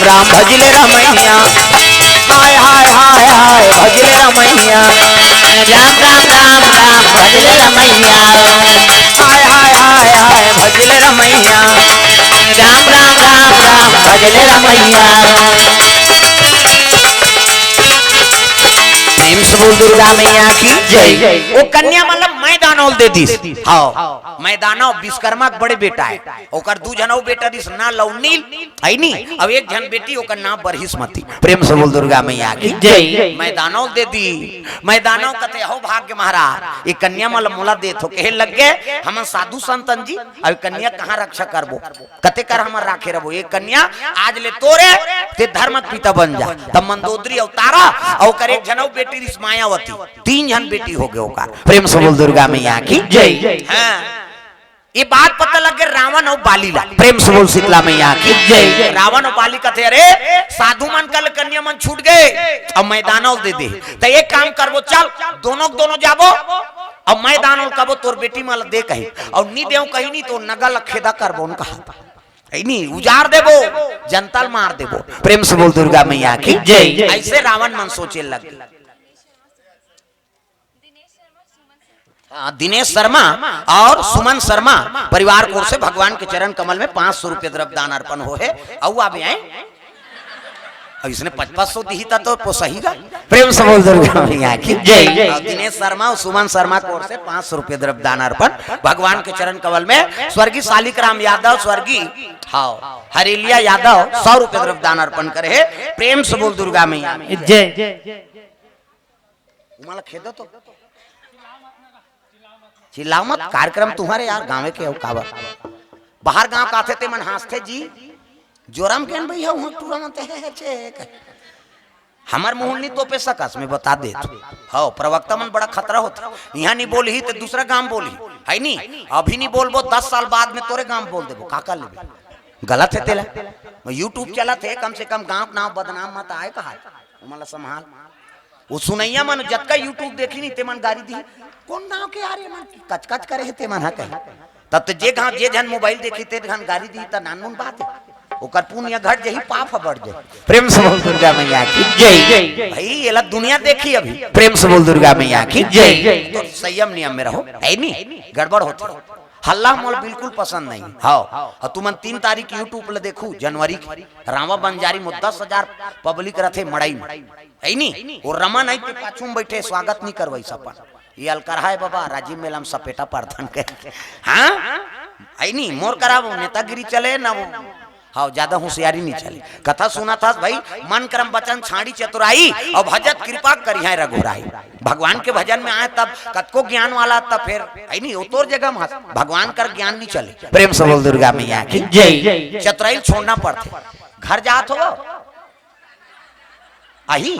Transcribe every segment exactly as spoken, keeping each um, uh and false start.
राम भजले रमैया, हाय हाय हाय हाय भजले रमैया। राम राम राम राम भजले रमैया। हाय हाय हाय हाय भजले रमैया। राम राम राम राम भजले रमैया। प्रेम से बोल दुर्गा मैया की जय। वो कन्या मतलब मैदानौल दे दिस। हाँ, मैदानौल विश्वकर्मा के बड़े बेटा हे, ओकर दू झन अउ बेटा रिहिस, नल अउ नील, हे नी? अब एक झन बेटी, ओकर नाम बरहिसमती। प्रेम से बोल दुर्गा मैया की जय। मैदानौल दे दी। मैदानौल कथे, "हो भाग्य महाराज, ये कन्या मन ल मोला देत हो।" कहे लग गे, "हमन साधु संतन जी, अब कन्या कहाँ रक्षा करबो? कते कर हमन राखे रहिबो? ये कन्या आज ले तोरे, ते धर्म के पिता बन जा।" तब मंदोदरी अवतारा, अउ ओकर एक झन अउ बेटी रिहिस मायावती, तीन झन बेटी हो गे ओकर। प्रेम से बोल दुर्गा मैया की जय। हाँ। ये बात पता लग गे रावण अउ बाली ला। प्रेम से बोल शीतला मैया की जय। रावण अउ बाली कथे, "अरे, साधु मन कर ले कन्या मन छूट गे, अब मैदानौल दे दे।" त एक काम करबो, चल दोनों के दोनों जाबो, अब मैदानौल कबो तोर बेटी मन ल दे कही, अउ नी देव कही नी त नगर ल खेदा करबो, उनका हाथ, हे नी, उजार देबो, जनता ल मार देबो। प्रेम से बोल दुर्गा मैया की जय। ऐसे रावण मन सोचे लग गे। हाँ, दिनेश शर्मा अउ सुमन शर्मा परिवार की ओर से भगवान के चरण कमल में पाँच सौ रुपये द्रव्य दान अर्पण हो हे। अउ आबे आए, अब इसने पचपन सौ दिही त तो पोसही गा। प्रेम से बोल दुर्गा मैया की जय। अउ दिनेश शर्मा अउ सुमन शर्मा की ओर से पाँच सौ रुपये द्रव्य दान अर्पण भगवान के चरण कमल में। स्वर्गीय शालिक राम यादव, स्वर्गीय, हाँ, हरेलिया यादव सौ रुपये द्रव्य दान अर्पण करे हे। प्रेम से बोल दुर्गा मैया की जय। उमा ला खेदो तो। चिल्लाओ मत, कार्यक्रम तुम्हारे यार, गाँवे के हो काबर। बाहर गाँव का आथे ते मन हाँसथे जी, जोरम केन भैया, उहाँ टूरा मन ते हे, हे, छे, हे, कहे। हमर मुँह नी तोपे सकस, मैं बता देत हँव। हव, प्रवक्ता मन बड़ा खतरा होथे। इहाँ नी बोलही ते दूसरा गाँव बोलही, हे नी? अभी नी बोलबो, दस साल बाद में तोरे गाँव बोल देबो, का कर लेबे? गलत हे तेला। YouTube चलत हे, कम से कम गाँव के नाम बदनाम मत आए कहा। ओमन ला संभाल। वो सुनइया मन जतका YouTube देखी नी, ते मन गारी दिही, "कोन गाँव के यार, ये मन कचकच करे हे," ते मन ह कही। तब तो जे गाँव, जे झन मोबाइल देखी, ते झन गारी दिही, त नानमुन बात हे। ओकर पुण्य घट जही, पाप ह बढ़ जाही। प्रेम से बोल दुर्गा मैया की जय। भाई, एला दुनिया देखी अभी। प्रेम से बोल दुर्गा मैया की जय। तो संयम नियम में रहो, हे नी? गड़बड़ होथे। हल्ला मोला बिल्कुल पसंद नहीं। हव, अउ तुमन तीन तारीख YouTube ल देखू, जनवरी के, रावा बंजारी में दस हजार public रथे मड़ई में, हे नी? वो रमन आई के पाछू में बैठे, स्वागत नी करवई सपन। ये अलकरहा हे बाबा, राजीव मेला में सपेटा परथन के। हाँ? हे नी? मोर करा वो नेतागिरी चले ना वो। हव, ज्यादा होशियारी नी चले। कथा सुनत हस भाई, मन क्रम वचन छाड़ी चतुराई, अउ भजत कृपा करिहैं रघुराई। भगवान के भजन में आए तब कतको ज्ञान वाला, तब फेर, हे नी, वो तोर जगह में हस, भगवान कर ज्ञान नी चले। प्रेम से बोल दुर्गा मैया की जय। चतुराई छोड़ना पड़थे। घर जात हो, आही?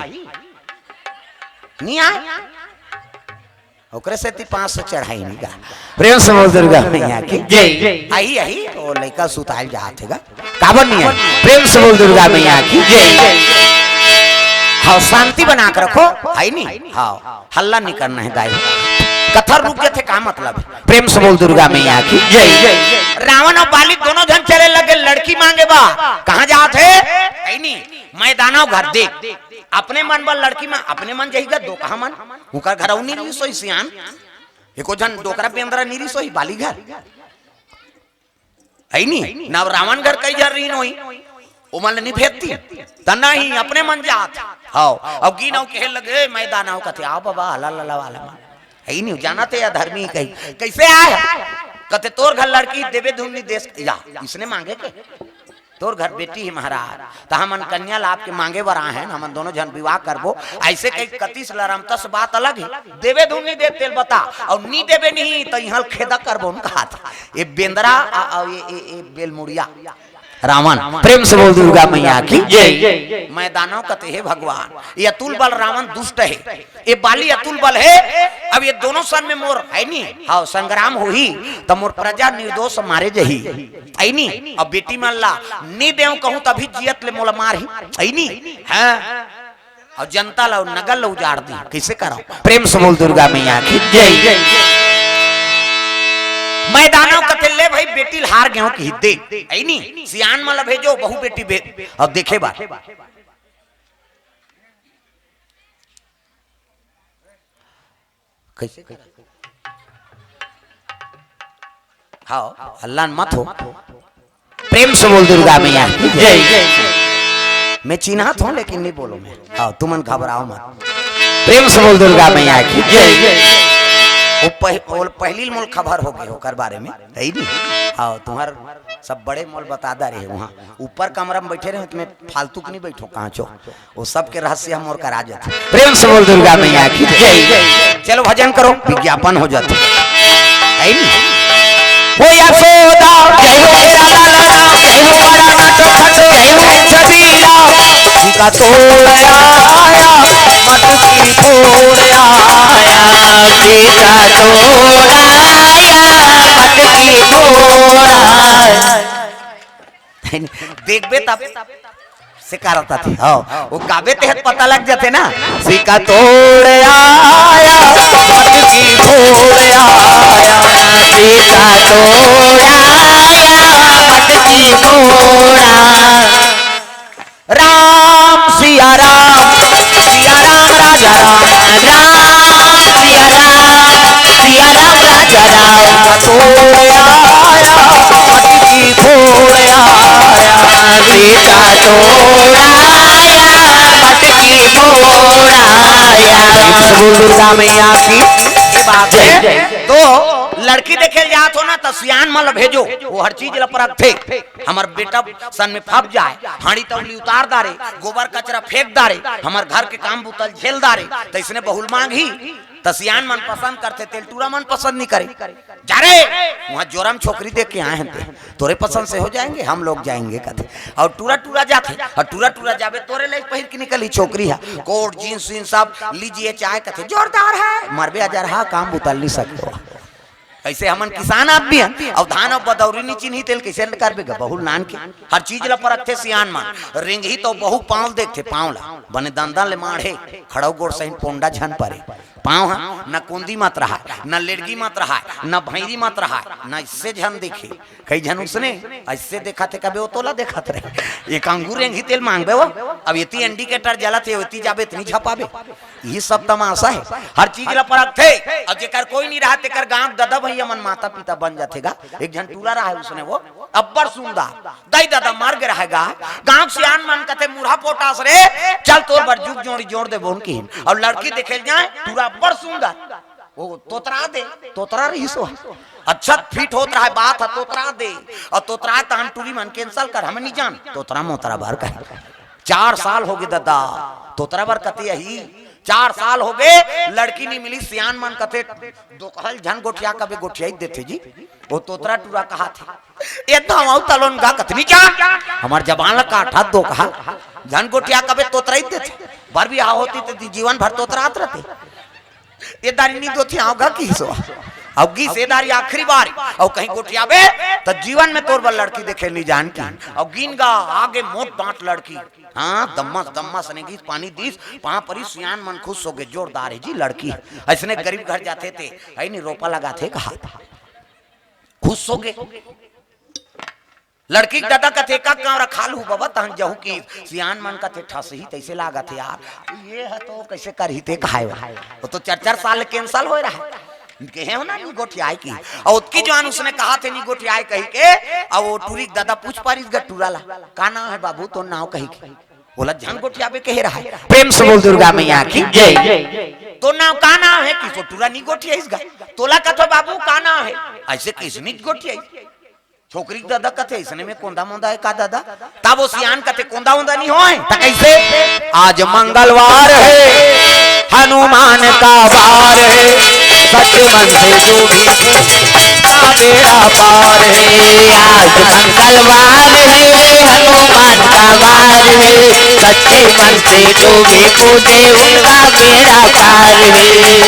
नी आए? ओकरे सेती पाँच सौ चढ़ाई नी गा। प्रेम से बोल दुर्गा मैया की जय। आही, आही, वो लइका सुताल जात हे गा। काबर नी आए? प्रेम से बोल दुर्गा मैया की जय। हव, शांति बना के रखो, हे नी? हव, हल्ला नी करना हे दाई। कथा रुक जाथे, का मतलब? प्रेम से बोल दुर्गा मैया की जय। रावण अउ बाली दोनों झन चले लगे लड़की मांगे बर। कहाँ जात हे? हे नी? मैदानौल घर देख। अपने मन बर लड़की मांग, अपने मन जही गा, दोकहा मन। उनकर घर अउ नी रिहिस होही सियान। एको झन डोकरा बेंदरा नी रिहिस होही बाली घर। हे नी? ना रावण घर कई झन रिहिन होही। ओमन ल नी भेजतिन। त नहीं, अपने मन जात। हव, अउ गिन अउ कहे लगे, "ए, मैदानौल," कथे, "आओ बाबा, हला लला वाला मन।" हे नी, जानत हे अधर्मी कही। "कइसे आए?" कथे, "तोर घर लड़की देबे धुन नी देस।" या, इसने मांगे के? "तोर घर बेटी हे महाराज, त हमन कन्या ला आपके मांगे बर आए हन, हमन दोनों झन विवाह करबो।" ऐसे कही कतिस लरमतस, बात अलग हे। देबे धुन नी दे तेल बता, अउ नी देबे नी त इहाँ खेदा करबो न कहा था। ये बेंदरा, आ, आ, ये, ये, ये बेलमुड़िया रावण। प्रेम से बोल दुर्गा मैया की जय। मैदानौल कथे, "हे भगवान, ये अतुल बल रावण दुष्ट हे, ये बाली अतुल बल हे, अब ये दोनों सन में मोर हे नी, हव, संग्राम होही, त मोर प्रजा निर्दोष मारे जही, हे नी? अब बेटी मन ला नी देव कहूँ, तभी जियत ले मोला मारही, हे नी?" हाँ। अउ जनता ला, नगर ला उजाड़ दी, कइसे करव? प्रेम से बोल दुर्गा मैया की जय। मैदानौल कथे, "ले भाई, बेटी ल हार गेंव कि देख, अइ नी, सियान मन ल भेजो, बहू बेटी भे-, अब देखे बर। कइसे? हाँ, हल्ला मत हो। प्रेम से बोल दुर्गा मैया की जय। मैं चिन्हात हँव, लेकिन नइ बोलों मैं। हाँ, तुमन घबराव मत। प्रेम से बोल दुर्गा मैया की जय। वो पह-, वो पहली मोल खबर हो गे ओकर बारे में, अइ नी? हाँ, तुम्हर सब बड़े मोल बता डारे हे वहाँ। ऊपर कमरा में बइठे रहेंव, त मैं फालतू के नइ बइठों कहाँ चो। वो सबके रहस्य ह मोर करा जाथे। प्रेम से बोल दुर्गा मैया की जय। चलो भजन करो, विज्ञापन हो जाथे। अइ नी? हो यशोदा, जय हो मेरा लाला, जय हो बड़ा नाथो फटो, जय हो छबीला। टीका तोड़ आया, मटकी फोड़ आया, टीका तोड़ आया, मटकी फोड़ आया। देखबे तब से करत हे। हाँ, वो गाबे तेहत पता लग जाथे ना। सिक्का तोड़ आया, मटकी फोड़ आया, सिक्का तोड़ आया, मटकी फोड़ आया। राम सिया राम, सिया राम राजा राम, राम सिया राम, सिया राम राजा राम। तोड़ आया, मटकी फोड़ आया, बेटा तोड़ आया, मटकी फोड़ आया। प्रेम से बोल दुर्गा मैया की। ये बात है। तो लड़की देखे ल जात हो ना, त सियान मन ल भेजो, वो हर चीज ल परखथे। हमर बेटा सन में फब जाए, हांड़ी तौली उतार डारे, गोबर कचरा फेंक डारे, हमर घर के काम बुता ल झेल डारे, त इसने बहू ल मांगही। त सियान मन पसंद करथे, तेल टूरा मन पसंद नइ करे। जा रे, वहाँ जोरम छोकरी देख के आए हन ते, तोरे पसंद से हो जाएंगे, हम लोग जाएंगे कथे। अउ टूरा टूरा जाथे, अउ टूरा टूरा जाबे तोरे लाइक पहिर के निकलही छोकरी ह, कोट जींस वींस सब लीजिए चाहे कथे, जोरदार है, मरबे अजरहा, काम बुता ल नइ सके। अइसे हमन किसान आदमी हन, अउ धान अउ बदौरी नइ चिन्ही तेल कइसे करबे ग बहू ल नान के। हर चीज ल परखथे सियान मन। रेंगही त बहू पाँव ल देखथे, पाँव ल बने दंदन ले माढ़े, खड़ऊ गोड़ सहित पोंडा झन परे। पाँव ह न कोंदी मत रहाय, न लेड़गी मत रहाय, न भैरी मत रहाय, न इससे झन देखे। कई झन उसने अइसे देखत हे, कबे वो तोला देखत रहे। एक अंगूर रेंगही तेल मांगबे वो, अब एती indicator जलत हे, ओती जाबे इतनी झपाबे। यही सब तमाशा है। हर चीज ला परखथे। अउ जेकर कोई नहीं रहा, तेकर गांव ददा भैया मन माता पिता बन जाथे गा। एक झन टूरा रहा है, उसने वो अब्बड़ सुंदर, दाई ददा मर गे रहा गा। गांव सियान मन कथे, "मुरहा पोटास रे, चल तोर बर जुग जोड़ी जोड़ दे बोन की।" अउ लड़की देखे जाए, टूरा अब्बड़ सुंदर, वो तोतरा दे, तोतरा रहिस वो। अच्छा फिट होत रहा है, बात है तोतरा दे। अउ तोतरा तहन टूरी मन cancel कर, हम नहीं जान, तोतरा मोतरा भर कर। चार साल हो गे ददा, तोतरा बर कते अही। चार साल हो गे, लड़की नहीं मिली। सियान मन कथे, "दोकहा ल झन गोठिया, कबे गोठियाई देथे जी।" वो तोतरा टूरा कहाथे, "ए धावव तलोन गा कथनी क्या? हमर जबान ला काठा दोकहा, झन गोठिया कबे तोतराई देथे। बर बिहाव होती त जीवन भर तोतरात रहते।" ए दारी नी दोथियाव गा किहिस वो। अउ गिस ए दारी आखिरी बारी। अउ कहीं गोठियाबे, त जीवन में तोर बर लड़की देखे नी जान की। अउ गिन गा, आगे मोट डांट लड़की। हाँ, दम्मस, दम्मस ने गिस, पानी दिस, पाँव परी। सियान मन खुश हो गे, जोरदार है जी लड़की। अइसने गरीब घर जाथे ते, है नी, रोपा लगाथे कहा। खुश हो गे। लड़की के ददा कथे, "का कांवरा खा लूहू बबा, तहन जहू की।" सियान मन कथे, "ठसही तइसे लागत हे यार, ये ह तो कइसे करही ते खाए बर। वो तो चार चार साल cancel होए रहा है, कहे हो ना नी गोठियाए की।" अउ ओतकी जवान उसने कहाथे नी गोठियाए कही के, अउ वो टूरी के ददा पूछ पारिस गा टूरा ला, "का नाव है बाबू तोर नाव?" कही के, ओला झन गोठियाबे कहे रहा है। प्रेम से बोल दुर्गा मैया की जय। "तोर नाव का नाव है?" किहिस वो टूरा नी गोठियाइस गा, "तोला कथों बाबू का नाव है?" अइसे किहिस नी गोठियाइस। छोकरी के ददा कथे, "इसने में कोंदा मोंदा है का ददा?" तब वो सियान कथे, "कोंदा ओंदा नहीं होए, त कइसे?" आज मंगलवार है, हनुमान का वार है, सच्चे मन से जो भी का बेड़ा पार है। आज मंगलवार है, हनुमान का वार है, सच्चे मन से जो भी पूजे उनका बेड़ा पार है।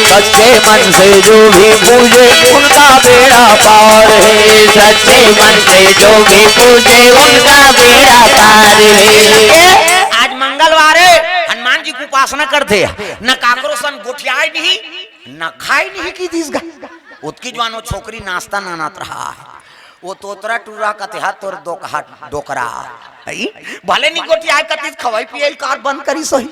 सच्चे मन से जो भी पूजे उनका बेड़ा पार है। सच्चे मन से जो भी पूजे उनका बेड़ा पार है। आज मंगलवार है, हनुमान जी की उपासना करथे, न काकरो सन गोठियाए नहीं, न खाए नहीं किहिस गा। ओतकी जवान वो छोकरी नाश्ता नानत रहा है। वो तोतरा टूरा कथे, "हा तोर दोकहा डोकरा।" हई? भले नी गोठियाय कतिस, खवई पियई कार बंद करिस होही।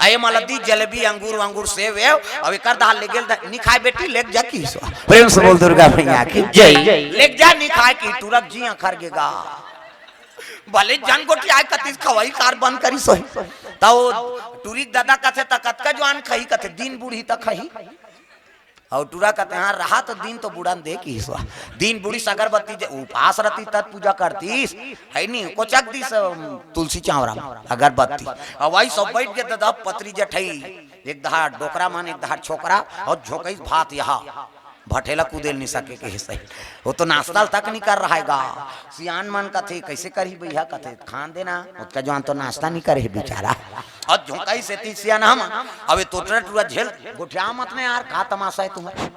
अये मला दी जलेबी, अंगूर वंगूर, सेव वेव, अब एकर दहा ले गेल द-, "नी खाय बेटी, लेग जा" किहिस। प्रेम से बोल दुर्गा मैया की जय। "लेग जा, नी खाय" किहिस, टूरा के जी अखर गे गा। भले झन गोठियाय कतिस, खवई कार बंद करिस होही। त वो टूरी के ददा कथे, "त कतका जुवान खही?" कथे, "दिन बुढ़ी त खही।" अउ टूरा कथे, "हाँ, रहा तो दिन तो बुढ़न दे" किहिस। दिन बुढ़िस अगरबत्ती जे उपास रतिस तब पूजा करतिस, हई नी, कोचक दिस, अम, तुलसी चांवरा म अगरबत्ती। अउ वही सब बइठ गे ददा पतरी जठई, एक दहाड़ डोकरा मन, एक दहाड़ छोकरा, अउ झोंकइस भात यहाँ। भठेला कूदे ल नी सके किहिस। वो तो नाश्ता तक नी कर रहा हे गा। सियान मन कथे, "कइसे करही भैया?" कथे, "खान देना, ओतका जुवान तो नाश्ता नी करे हे बेचारा।" अउ झोंकइस एती सियान हम, "अबे तोतरा टूरा झेल, गोठिया मत ने यार, का तमाशा हे तुम्हर?"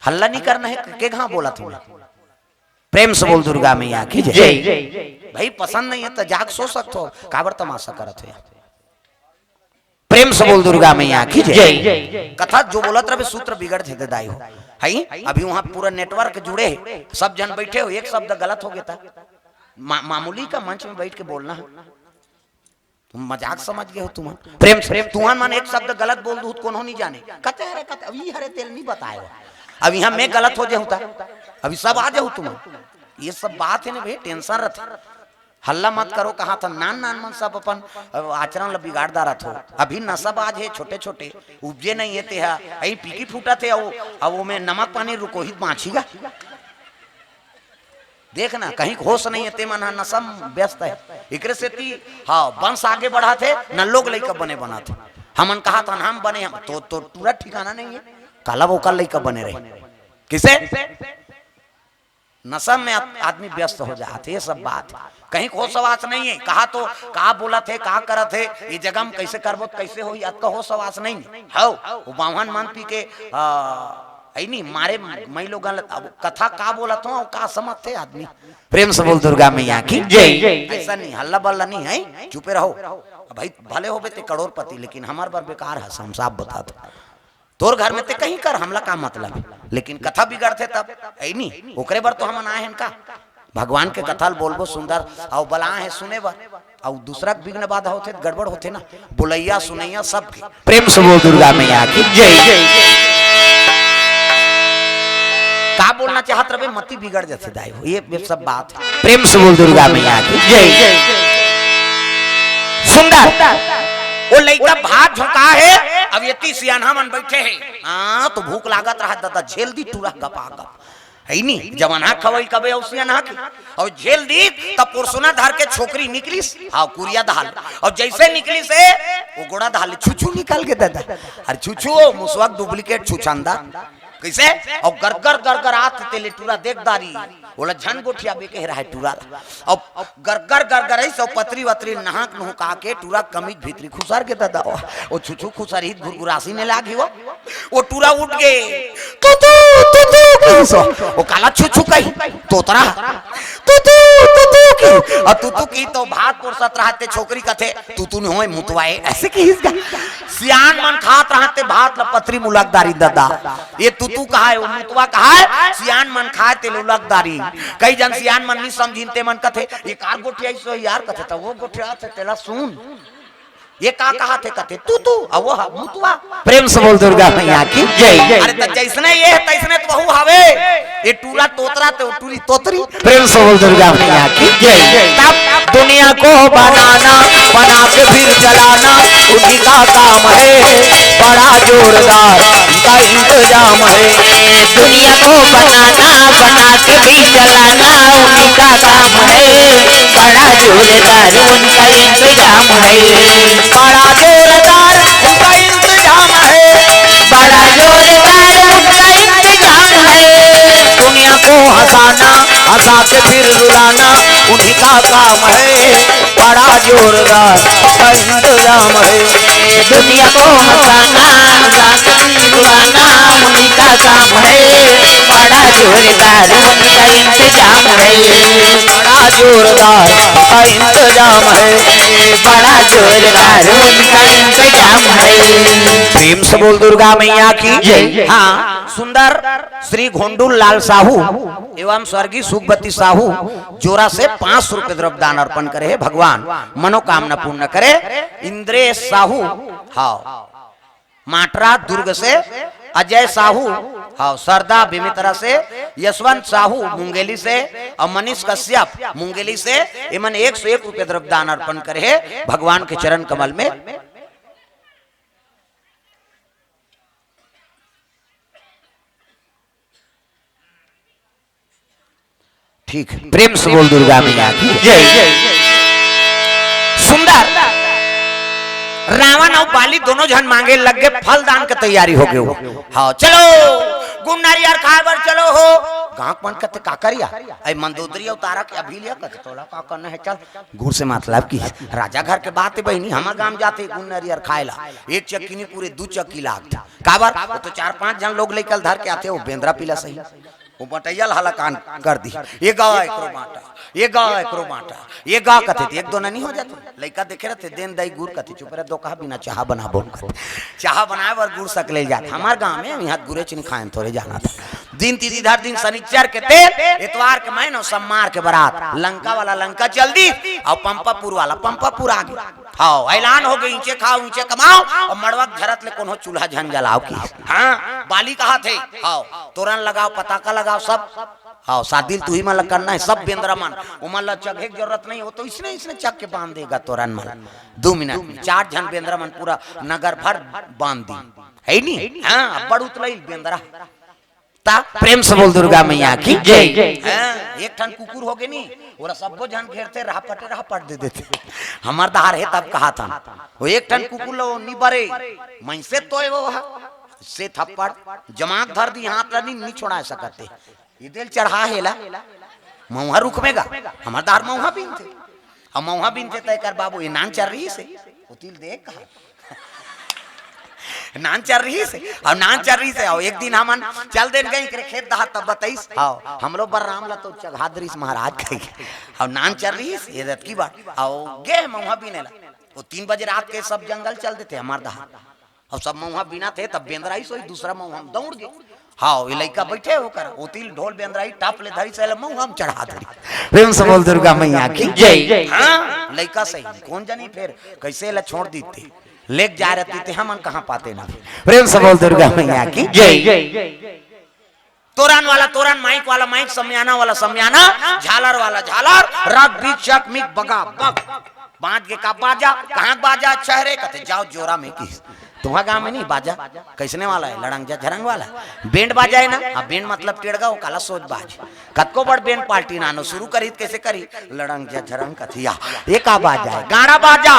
हल्ला नी करना हे, के घांव बोलत हंव? प्रेम से बोल दुर्गा मैया की जय। जय। भाई पसंद नहीं हे त जाके सो सकथो, काबर तमाशा करत हो यार? प्रेम से बोल दुर्गा मैया की जय। जय। कथा जो बोलत रहे सूत्र बिगड़ थे दाई हो। हई? अभी वहां पूरा network जुड़े हे, सब झन बइठे हो, एक शब्द गलत हो गे त मा-, मामूली का मंच में बइठ के बोलना हे। तुम मजाक समझ गे हो तुमन। प्रेम से, तुमन मन एक शब्द गलत बोल दूहू त कोनो नी जाने। कथे हरे, कथे, अभी हरे तेला नी बताय हो। अब इहां मैं गलत हो जाहूं त, अभी सब आ जाहू तुमन। ये सब बात हे ना भाई, tension रथे। हल्ला मत करो, कहाथंव नान नान मन सब अपन, अ, आचरण ल बिगाड़ डारत हो। अभी नशा बाज हे, छोटे छोटे, उपजे नहीं हे तेहा, अई पीकी फूटत हे, अउ, अउ ओमे नमक पानी रुकोही त बांचही गा। देख ना, कहीं होश नहीं हे, ते मन ह नशा म व्यस्त हे। एकरे सेती, हाँ, वंश आगे बढ़त हे, न लोग लइका बने बनत हे। हमन कहाथन हम बने, हम तो, तो टूरा ठिकाना नहीं हे। काला ओकर लइका बने रही। किसे? नशा में आद-, आदमी व्यस्त हो जात हे, ये सब बात। कहीं होश हवास नहीं हे, कहा तो का बोलत हे, का करत हे, ये जगह में कइसे करबो, कइसे होही, अतका होश हवास नहीं हे। हव, वो बाम्हन मन पी के, आ, अई नी, मारे मई लोगन ल, अब कथा का बोलत हंव, का समझथे आदमी? प्रेम से बोल दुर्गा मैया की जय। अइसा नहीं, हल्ला बल्ला नहीं हे, चुपे रहो। अब भाई, भले होबे ते करोड़पति, लेकिन हमर बर बेकार हे, हम साफ बतात हंव। तोर घर में ते कहीं कर, हमला का मतलब हे, लेकिन कथा बिगड़थे तब, अई नी, ओकरे बर तो हमन आए हन का? भगवान के कथा ल बोलबो सुंदर, अउ बलाए हे सुने बर, अउ दूसरा के विघ्न बाधा होथे त गड़बड़ होथे ना, बोलइया सुनइया सबके। प्रेम से बोल दुर्गा मैया की जय। का बोलना चाहत रहे, मति बिगड़ जाथे दाई हो, ये, ये सब बात हे। प्रेम से बोल दुर्गा मैया की जय। सुंदर, वो लइका भात झोंका हे, अब एती सियानहा मन बइठे हे, हाँ, तो भूख लागत रहा ददा, झेल दी टूरा गपा गप। हई नी, जवान हा खवई कबे अउ सियान हा के। अउ झेल दी, तब पोरसोना धर के छोकरी निकलिस, हाँ, कुरिया दहाल। अउ जइसे निकलिस हे, वो गोड़ा दहाल, छुछू निकल गे ददा। अरे छुछू, वो मुसवा के duplicate छुछंदा। कइसे? अउ गरगर गरगर आत तेला टूरा देख डारिस, ओला झन गोठियाबे कहे रहा हे टूरा ला। अउ गरगर गरगर अइस, अउ पतरी वतरी नहक नुहका के टूरा कमीज भीतरी खुसर गे ददा। वो छुछू खुसरही त गुरगुरासी ने लागी वो। वो टूरा उठ गे, "तूतू, तूतू" किहिस। वो काला छुछू कही, तोतरा। "तूतू, तूतू" किहिस। अउ तूतू किहिस तो भात पोरसत रहा ते छोकरी कथे, "तूतू नहीं होय, मुतवा ए," अइसे किहिस गा। सियान मन खात रहा ते भात ल पतरी मुलक डारिन ददा। ये तूतू कहाय, वो मुतवा कहाय, सियान मन खाय ते ल उलक डारिन। कई झन सियान मन नी समझिन ते मन कथे, "ये कार गोठियाइस हो यार?" कथे, "त वो गोठियाथे तेला सुन।" ये का कहाथे? कथे, "तूतू, अउ वो हा मुतवा।" प्रेम से बोल दुर्गा मैया की जय। अरे त जइसने ये हे, तइसने त वहू हवे। ये टूरा तोतरा ते वो टूरी तोतरी। प्रेम से बोल दुर्गा मैया की जय। तब दुनिया को बनाना, बना के फिर चलाना, उन्हीं का काम है, बड़ा जोरदार का इंतजाम है। दुनिया को बनाना, बना के भी चलाना, उन्हीं का काम है, बड़ा जोरदार उनका इंतजाम है। बड़ा जोरदार उनका इंतजाम है, बड़ा जोरदार उनका इंतजाम है। दुनिया को हंसाना, हंसा के फिर रुलाना, उन्हीं का काम है, बड़ा जोरदार का इंतजाम है। दुनिया को हंसाना, हंसा के फिर रुलाना, उन्हीं का काम है, बड़ा जोरदार उनका इंतजाम है। बड़ा जोरदार का इंतजाम है, बड़ा जोरदार उनका इंतजाम है। प्रेम से बोल दुर्गा मैया की जय। हाँ। सुंदर श्री घोंडूल लाल साहू एवं स्वर्गीय सुखवती साहू जोरा से पांच सौ रुपये द्रव्य दान अर्पण करे हे। भगवान मनोकामना पूर्ण करे। इंद्रेश साहू, हाँ, माटरा दुर्ग से, अजय साहू, हाँ, सरदा बेमेतरा से, यशवंत साहू मुंगेली से और मनीष कश्यप मुंगेली से, इमन एक सौ एक रुपये द्रव्य दान अर्पण करे हे भगवान के चरण कमल में। ठीक, प्रेम से बोल दुर्गा मैया की जय। सुंदर रावण और बाली दोनों झन मांगे लग गए, फल दान के तैयारी हो गए हो। हाँ, चलो गुड़ नारियर खाए बर चलो हो। गांव मन कथे का करिया, ऐ मंदोदरी अवतारा के अभी लिया कथे तोला का करना है, चल। गुड़ से मतलब कि राजा घर के बात है बहिनी, हमर गांव जाते गुड़ नारियर खाए ला, एक चक्की नहीं पूरे दू चक्की लागथे। काबर? वो तो चार पांच झन लोग लइका ल धर के आथे, वो बेंदरा पीला सही। वो बटैया ल हलाकान कर दी, ये गा एकरो बांटा, ये गा एकरो बांटा, ये गा कथे, एक दो नहीं हो जाते। लइका देखे रहते, देन दाई गुड़ कथे, चुप रह, दो कहा बिना चाहा बना बोल कथे। चाहा बनाए बर गुड़ सकले जात। हमार गांव में यहाँ गुड़े चीनी खाए थोड़े जाना था। दिन तिथि धर दिन शनिचर के तेल, एतवार के मैनो, सम्मार के बरात। लंका वाला लंका चल दी और पंपापुर वाला पंपापुर आ गया। हाँ, ऐलान हो गए, ईंचे खाओ, ईंचे कमाओ, और मड़वा के धरत ले कोनो चूल्हा झन जलाओ की। हाँ, बाली कहा थे, हाँ, तोरन लगाओ, पताका लगाओ, सब। हाँ, शादी ल तुही मन ला करना है, सब बेंदरा मन, ओमन ला चघे के जरूरत नहीं हो, तो इसने, इसने चघ के बांध देगा तोरन मन। दो मिनट में चार झन बेंदरा मन पूरा नगर भर बांध दी, है नी? हाँ, अब्बड़ उतलई बेंदरा। ता प्रेम से बोल दुर्गा मैया की जय। हाँ, एक ठन कुकुर हो गे नी, ओला सब्बो झन घेरते, रहपटे रहपट दे देते। हमर दार हे तब कहा था, वो एक ठन कुकुर लो नी बरे, मैं से तोय वो हा, से थप्पड़ जमाक धर दी, हाथ ला नी, नी छोड़ा सकते। ये दिल चढ़ा हेला, मऊहा रुख में गा, हमर दार मऊहा बीनथे। अब मऊहा बीनथे त एकर बाबू ये नान चर रही से, उतिल देख कहा। नान चर रही से, और नान चर रही से, और एक दिन हमन चल देन गए एकरे खेत दहा तब बताइस, हाँ, हम लोग बलराम ला तो चघा दरिस महाराज कह के। और नान चर रही से, ये दतकी बात, और गे मऊहा बीने ला। वो तीन बजे रात के सब जंगल चल देते हमार दहा। और सब मऊहा बीना थे, तब बेंदरा ही सोई, दूसरा मऊहा हम दौड़ गए। हाँ, ये लइका बैठे होकर, ओतिल ढोल बेंदरा ही टाप ले धरी से, मऊहा हम चढ़ा धरी। प्रेम से बोल दुर्गा मैया की जय। हाँ, लइका सही, कौन जानी फिर कैसे ला छोड़ दीते, लेक जा रहती थे, हमन कहाँ पाते ना। प्रेम से बोल दुर्गा मैया की जय। तोरन वाला तोरन, माइक वाला माइक, समियाना वाला समियाना, झालर वाला झालर, रग बीच चक मिक बगा बग। बांध के का बाजा, कहाँ बाजा, अच्छा है रे, कहते जाओ जोरा में की। तुम्हारा गांव में नहीं बाजा, कैसने वाला है, लड़ंग जा झरंग वाला। बैंड बाजा है ना, अब बैंड मतलब टेड़गा, वो काला सोच बाज। कतको बड़ बैंड पार्टी नानो शुरू करी त कैसे करी, लड़ंग जा झरंग कथिया। ये का बाजा है? गाड़ा बाजा,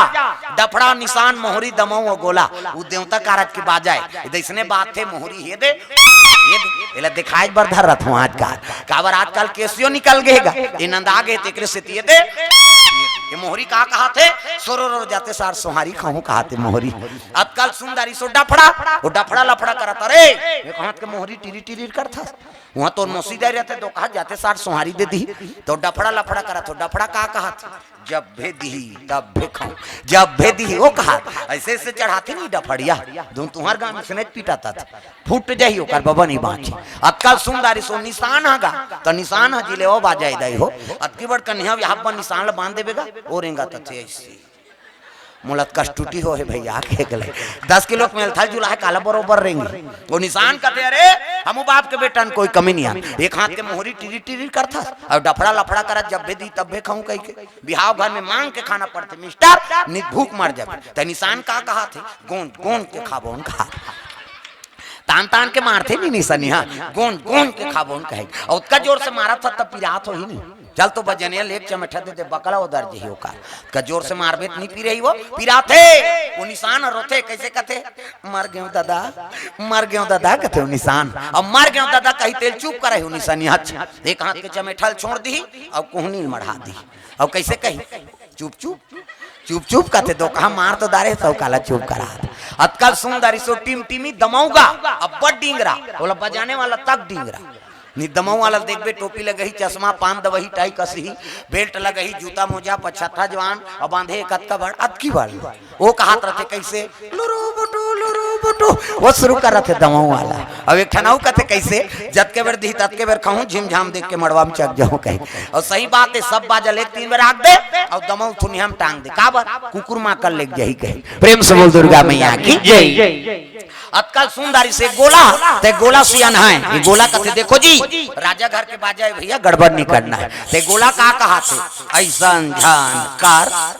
डफड़ा निशान मोहरी दमऊ और गोला, उ देवता कारज के बाजा है। ये इसने बात थे मोहरी हे दे, ये दे, एला दिखाए बर धर रथ हूँ आजकल। काबर आजकल केसियो निकल गए गा, ये नंदा गए तेकरे से ये दे। ये मोहरी का कहा थे? सोरो रो जाते सार सोहारी खाऊं कहा थे मोहरी। आजकल सुंदरी सो डफड़ा, वो डफड़ा लफड़ा करत, अरे एक हाथ के मोहरी टिरी टिरी करत हस। वहाँ तोर मौसी जाए रहते तो कहा जाते साठ सोहारी दे दी, तो डफड़ा लफड़ा करा, तो डफड़ा का कहा था? जब भे दी तब भे खाऊं, जब भे दी वो कहा। ऐसे ऐसे चढ़ाते नहीं डफड़िया, दो तुहार गांव में से नहीं पीटा था, फूट जाही ओकर बबा नहीं बांची। अतका सुंदरी सो निशान हगा, तो निशान ह जिले वो बाजाई दाई हो। अतकी बड़ कन्या यहाँ पर निशान ल बांध देबेगा, ओ रेंगा तथे ऐसे। मोला कष्टुटी हो हे भैया, के गले दस किलो के मेलथल जुला है, काला बरोबर रेंगी। वो निशान कथे, अरे, हमू बाप के बेटन कोई कमी नहीं है। एक हाथ के मोहरी टिरी टिरी करथस, और डफड़ा लफड़ा करत, जब भे दी तब भे खाऊं कह के। बिहाव घर में मांग के खाना पड़थे, मिस्टर, नहीं भूख मर जाबे। ते निशान का कहा थे? गोंद, गोंद के खाबोन कहा। तान तान के मारथे नी निशानी, हाँ, गोंद, गोंद के खाबोन कहे। और उतका जोर से मारा था, तब पिरात हो ही नहीं। चल तो बजनिया लेक चमेठा दे दे, बकला उधर जही ओकर। का जोर से मारबे त नहीं पी रही वो, पिराथे। वो निशान रोथे, कैसे कथे? मर गयो दादा, मर गयो दादा, कथे वो निशान। अब मर गयो दादा कही तेल चुप करे हो निशानी। अच्छा, एक हाथ के चमेठल छोड़ दी, अब कोहनी मढ़ा दी। अब कैसे कही? चुप चुप, चुप चुप कथे, दो कहा मार तो दारे, तो काला चुप करा। अतका सुंदरी सो टिम टिमी दमऊगा, अब बड़ डिंगरा, बोला बजाने वाला तक डिंगरा। निदमऊ वाला देखबे, टोपी लगही, चश्मा, पान दवही, टाई कसही, बेल्ट लगही, जूता मोजा, पछत्था जवान, अउ बांधे कतका बड़, अतकी बड़। ओ कहात रथे कैसे, लुरु बुटु, लुरु टुटु, वो शुरू करत हे दमऊ वाला। अब एक ठन अउ कथे, "कइसे? जतके बेर दिही, ततके बेर खाहूं, झिमझाम देख के मड़वा में चक जाहूं," कहे। अउ सही बात हे, सब बाजा ल एक तीन बेर आंक दे, अउ दमऊ थुनिया में टांग दे। काबर? कुकुर मां कर लेके जाही, कहे। प्रेम से बोल दुर्गा मैया की जय। अतका सुंदर से गोला, ते गोला सियान हे। ये गोला कथे, देखो जी, राजा घर के बाजा हे भैया, गड़बड़ नहीं करना हे। ते गोला का कहाथे? "अइसन झन कर,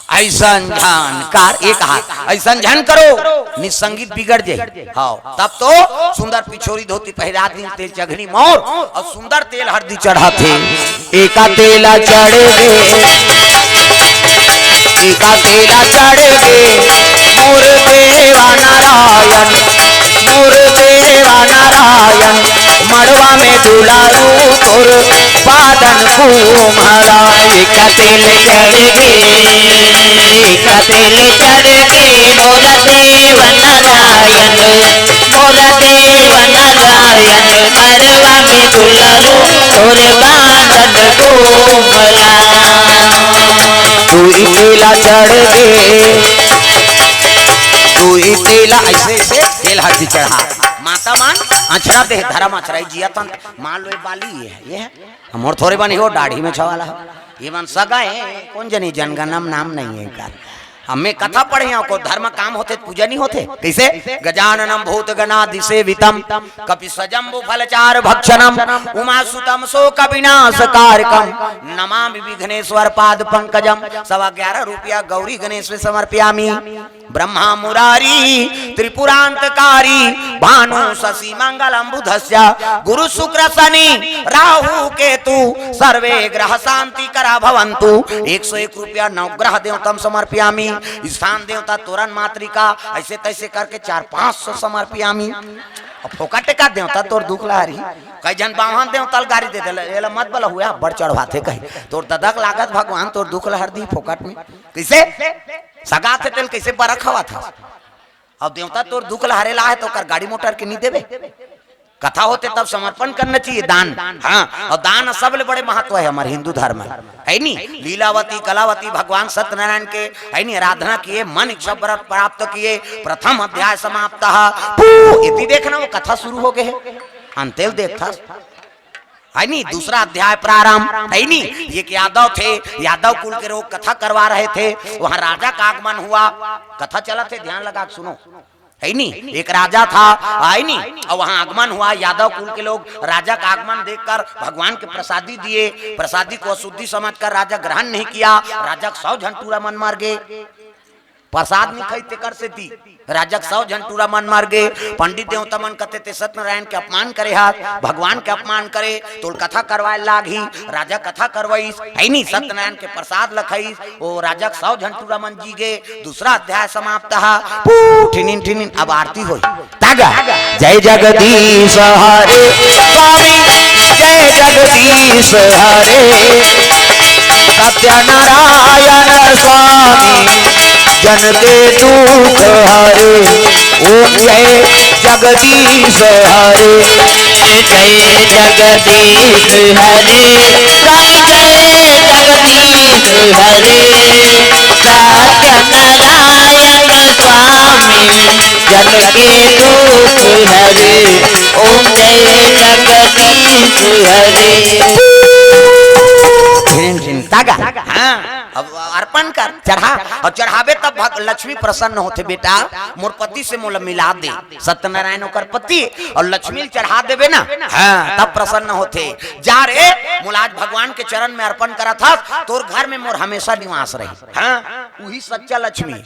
अइसन झन कर," ये कहा, "अइसन झन करो, निसंगीत बिगड़ जाही।" हां, तब तो सुंदर पिछोरी धोती पहिरा दिन, तेल चघनी मोर अउ सुंदर तेल हरदी चढ़ाथे। एका तेला चढ़ गे, एका तेला चढ़ गे, मोर देवा नारायण, मोर देवा नारायण, मड़वा में दुलारू तोर पादन कुम्हरा। एका तेल चढ़ गे, एका तेल चढ़ गे, मोर देवा नारायण, मोर देवा नारायण, मड़वा में दुलारू तोर पादन कुम्हरा। दुई तेला चढ़ गे, दुई तेला, अइसे, अइसे तेल हरदी चढ़ा। माता मन अचरा दे, धरम अचरा जिया तन, मान लो ये बाली ये हे, ये हे। मोर थोरे बन हो, दाढ़ी में छवाला हो। ये मन सगा हे, कोन जनी जनगणम नाम नहीं हे का। अब मैं कथा पढ़े हंव, कोई धर्म काम होथे त पूजा नहीं होथे। कइसे? "गजाननम भूत गणादिसेवितम, कपि सजम्बु फलचार भक्षणम, उमा सुतम शोक विनाश कारकम, नमामि विघ्नेश्वर पाद पंकजम।" सवा ग्यारह रुपया गौरी गणेश में समर्पयामी। ब्रह्मा मुरारी त्रिपुरांतकारी, भानु शशि मंगलम बुधस्य, गुरु शुक्र शनि राहु केतु, सर्वे ग्रह शांति करा भवंतु। एक सौ एक रुपया नवग्रह देवतम समर्पयामी। स्थान देवता तोरन मातृका, अइसे तइसे करके चार पांच सौ समर्पयामी। अब फोकट का देवता तोर दुख ला हरही। कई झन बावन देवता ल गारी दे देला, "एला मत बला हुआ, बड़ चढ़वाथे," कही। तोर ददक लागत भगवान तोर दुख ला हर दी फोकट में। कइसे? सगा थे तेल कइसे बरा खवाथस? अब देवता तोर दुख ला हरे ला हे त ओकर गाड़ी मोटर के नहीं देबे? कथा होथे तब समर्पण करना चाहिए, दान। हां, अउ दान सबले बड़े महत्व हे हमर हिंदू धर्म में, हे नी? लीलावती, कलावती भगवान सत्यनारायण के, हे नी, आराधना किए, मन इच्छा वर प्राप्त किए, प्रथम अध्याय समाप्त। पू, इति देखना, वो कथा शुरू हो गे हे, अंतेल देखथस। हे नी, दूसरा अध्याय प्रारंभ, हे नी, ये एक यादव थे, यादव कुल के लोग कथा करवा रहे थे, वहां राजा का आगमन हुआ, कथा चलत हे, ध्यान लगा के सुनो, हे नी, एक राजा था, हे नी, अउ वहां आगमन हुआ, यादव कुल के लोग राजा का आगमन देखकर भगवान के प्रसादी दिए, प्रसादी को अशुद्धि समझकर राजा ग्रहण नहीं किया, राजा के सौ झन टूरा मन मर गे। प्रसाद नहीं खाई तेकर सेती राजा के सौ झन टूरा मन मर गे। पंडित देवता मन कथे ते सत्यनारायण के अपमान करे हस, भगवान के अपमान करे, तोल कथा करवाए लागही। राजा कथा करवाइस, हे नी, सत्यनारायण के प्रसाद ल खाइस, ओ राजा के सौ झन टूरा मन जी गे। दूसरा अध्याय समाप्त ह। पू, ठिनिन ठिनिन, अब आरती होई। तागा, जय जगदीश हरे स्वामी, जय जगदीश हरे सत्यनारायण स्वामी, जन के दुख हरे। ओम जय जगदीश हरे, जय जगदीश हरे, जय जगदीश हरे। सत्यनारायण स्वामी, जन के दुख हरे। ओम जय जगदीश हरे। झिन झिन तागा। हां, अब अर्पण कर, चढ़ा, अउ चढ़ाबे तब भग-, लक्ष्मी प्रसन्न होथे, "बेटा, मोर पति से मोला मिला दे।" सत्यनारायण ओकर पति, अउ लक्ष्मी ल चढ़ा देबे ना, हां, तब प्रसन्न होथे। जा रे, मोला आज भगवान के चरण में अर्पण करत हस, तोर घर में मोर हमेशा निवास रही। हां, उही सच्चा लक्ष्मी।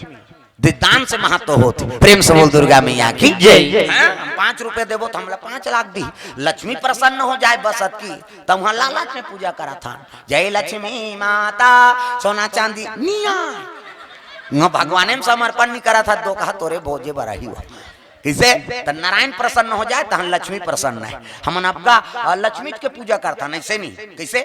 दे-, दान से महत्व होथे। प्रेम से बोल दुर्गा मैया की जय। हां, हम पांच रुपया देबो त हमला पांच लाख दी, लक्ष्मी प्रसन्न हो जाए बस अतकी, त उहां लालच में पूजा करत हन, "जय लक्ष्मी माता, सोना चांदी निया।" उहां भगवाने में समर्पण नहीं करत हस, दो कहा तोरे भोजे बर आही हुआ। कइसे? त नारायण प्रसन्न हो जाए, तहन लक्ष्मी प्रसन्न हे। हमन आपका, अ, लक्ष्मी के पूजा करथन, अइसे नहीं। कइसे?